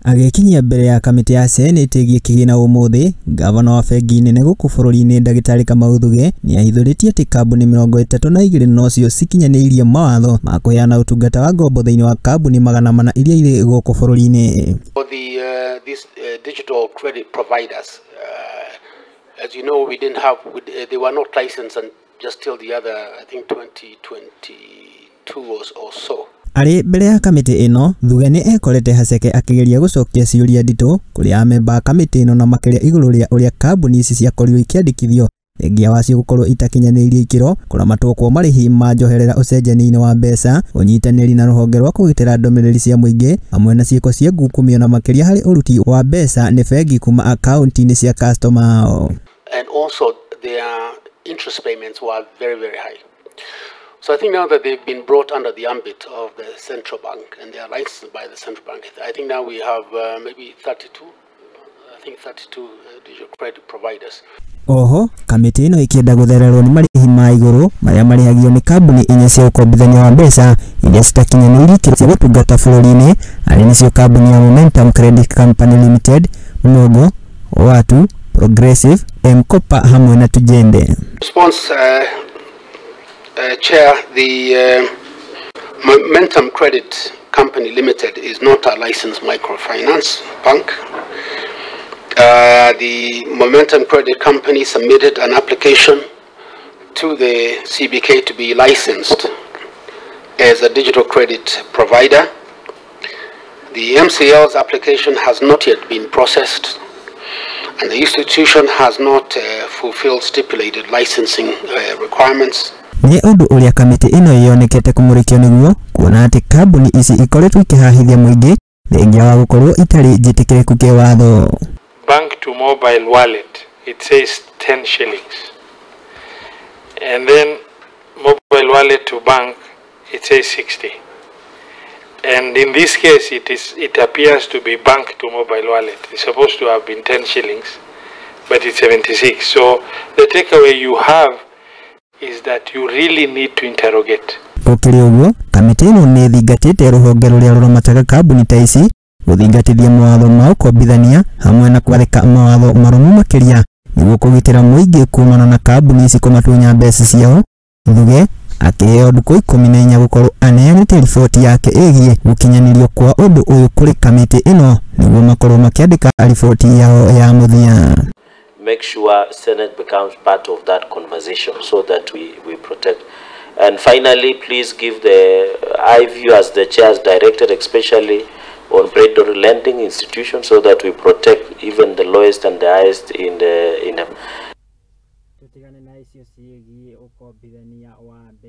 Agĩkinyia mbere ya kamĩtĩ ya Senate ĩgiĩ kĩgĩna ũmũthĩ, ngavana wa bengi nene gũkũ bũrũri-inĩ ndagĩtarĩ Kamau Thugge nĩahithũrĩtie atĩ kambuni 32 nocio cikinyanĩirie mawatho ma kũheana ũtungata wa ngombo thĩinĩ wa kambuni 400 iria irĩ gũkũ bũrũri-inĩ. For the these digital credit providers, as you know, we didn't have, they were not licensed and just till the other, I think 2022 or so. Arĩ mbere ya kamĩtĩ ĩno, Thugge nĩ ekorete haceke akĩgeria gũcokia ciũria nditũ kũrĩ amemba a kamĩtĩ ĩno na makĩria igũrũ rĩa ũrĩa kambuni ici ciakorirwo ikĩandĩkithio thengia wacio gũkorwo itakinyanĩirie ikĩro, kũramatwo kwa marĩhi ma njoherera ũcenjania-inĩ wa mbeca, ũnyitanĩri na rũhonge rwa kũgitĩra ndũmĩrĩri cia mũingĩ, hamwe na ciĩko cia ngukumio na makĩria harĩ ũruti wa mbeca nĩ bengi kuma akaunti-inĩ cia customer ao. And also their interest payments were very, very high. So I think now that they've been brought under the ambit of the central bank and they are licensed by the central bank, I think now we have maybe 32, I think 32 digital credit providers. Oho, kamĩtĩ ĩno ĩkĩenda gũthererwo nĩ marĩhi ma igũrũ marĩa marĩhagio nĩ kambuni inya cia ũkombithania wa mbeca iria citakinyanĩirie ikĩro cia gũtungata bũrũri-inĩ, arĩ nĩcio kambuni ya Momentum Credit Company Limited, Mogo, Watu, Progressive, M-Kopa hamwe na Tujende. Response, Chair, the Momentum Credit Company Limited is not a licensed microfinance bank. The Momentum Credit Company submitted an application to the CBK to be licensed as a digital credit provider. The MCL's application has not yet been processed, and the institution has not fulfilled stipulated licensing requirements. Nĩ ũndũ ũrĩa kamĩtĩ ĩno yonekete kũmũrĩkio nĩguo kuona atĩ kambuni ici ikoretwo ikĩhahithia mũingĩ thengia wa gũkorwo itarĩ njĩtĩkĩrĩku kĩwatho. Bank to mobile wallet, it says 10 shillings, and then mobile wallet to bank, it says 60, and in this case it appears to be bank to mobile wallet. It's supposed to have been 10 shillings, but it's 76. So the takeaway you have is that you really need to interrogate. Gũkĩrĩ ũguo, kamĩtĩ ĩno nĩ ĩthingatĩte rũhonge rũrĩa rũramataga kambuni ta ici gũthingatithia mawatho ma ũkombithania hamwe na kwathĩka mawatho marũmu makĩria nĩguo kũgitĩra mũingĩ kumana na kambuni ici kũmatunya mbeca ciao. Thugge akĩheo ndukũ 14 gũkorwo aneanĩte riboti yake ĩgiĩ gũkinyanĩrio kwa ũndũ ũyũ kũrĩ kamĩtĩ ĩno nĩguo makorwo makĩandĩka riboti yao ya mũthia. Make sure Senate becomes part of that conversation so that we protect. And finally, please give the eye view as the chair has directed, especially on predatory lending institutions, so that we protect even the lowest and the highest in the